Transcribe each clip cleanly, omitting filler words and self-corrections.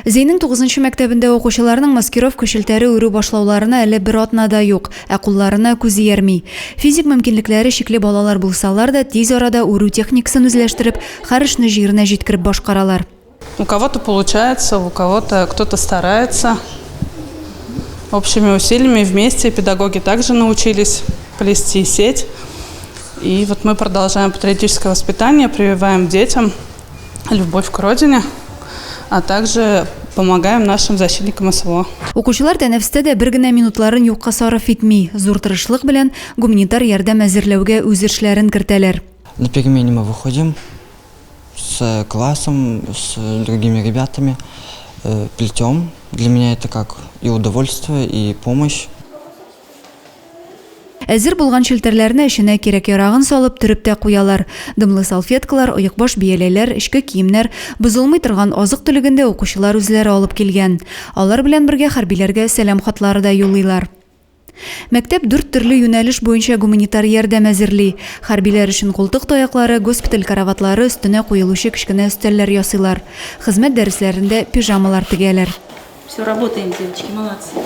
Зәйнең тугызынчы мәктәбендә укучыларның маскировка челтәре үрү башлауларына әле бер атна да юк, ә кулларына күз иярми. Физик мөмкинлекләре чикле балалар булсалар да, тиз арада үрү техникасын үзләштереп, һәр эшне җиренә җиткереп башкаралар. У кого-то получается, у кого-то кто-то старается. Общими усилиями вместе педагоги также научились плести сеть. И вот мы продолжаем патриотическое воспитание, прививаем детям любовь к родине, а также помогаем нашим защитникам СВО. Укучылар тәнәфестә дә бер генә минутларын юкка сарыф итми, зур тырышлык белән гуманитар ярдәм әзерләүгә үз эшләрен кертәләр. На перемене мы выходим с классом, с другими ребятами, плетем. Для меня это как и удовольствие, и помощь. Әзер булган челтәрләрне эченә кирәк-ярагын салып, төреп тә куялар. Дымлы салфеткалар, оекбаш-бияләйләр, эчке киемнәр, бозылмый торган азык-төлеген дә укучылар үзләре алып килгән. Алар белән бергә хәрбиләргә сәлам хатлары да юллыйлар. Мәктәп дүрт төрле юнәлеш буенча гуманитар ярдәм әзерли. Хәрбиләр өчен култык таяклары, госпиталь караватлары өстенә куелучы кечкенә өстәлләр ясыйлар. Хезмәт дәресләрендә пижамалар тегәләр. Все, работаем, девочки, молодцы.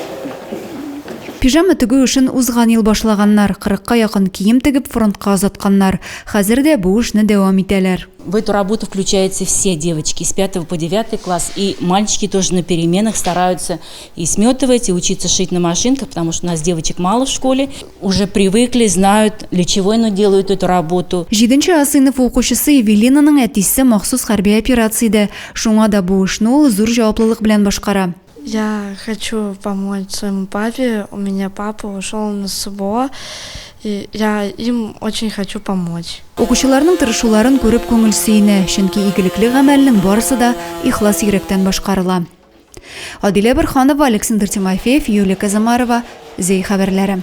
Пижама тегү эшен узган ел башлаганнар. Кырыкка якын кием тегеп, фронтка озатканнар. Хәзер дә бу эшне дәвам итәләр. В эту работу включаются все девочки с 5 по 9 класс. И мальчики тоже на переменах стараются и сметывать, и учиться шить на машинках, потому что у нас девочек мало в школе. Уже привыкли, знают, для чего они делают эту работу. Җиденче А сыйныф укучысы Эвелинаның әтисе махсус хәрби операциядә. Шуңа да бу эшне ул зур җаваплылык белән башкара. Я хочу помочь своему папе. У меня папа ушел на СВО, и я им очень хочу помочь. Укучыларның тырышуларын күреп күңел сөенә, чөнки игелекле гамәлнең барысы да ихлас йөрәктән башкарыла. Адилә Борһанова, Александр Тимофеев, Юлия Казамарова, Зәй хәбәрләре.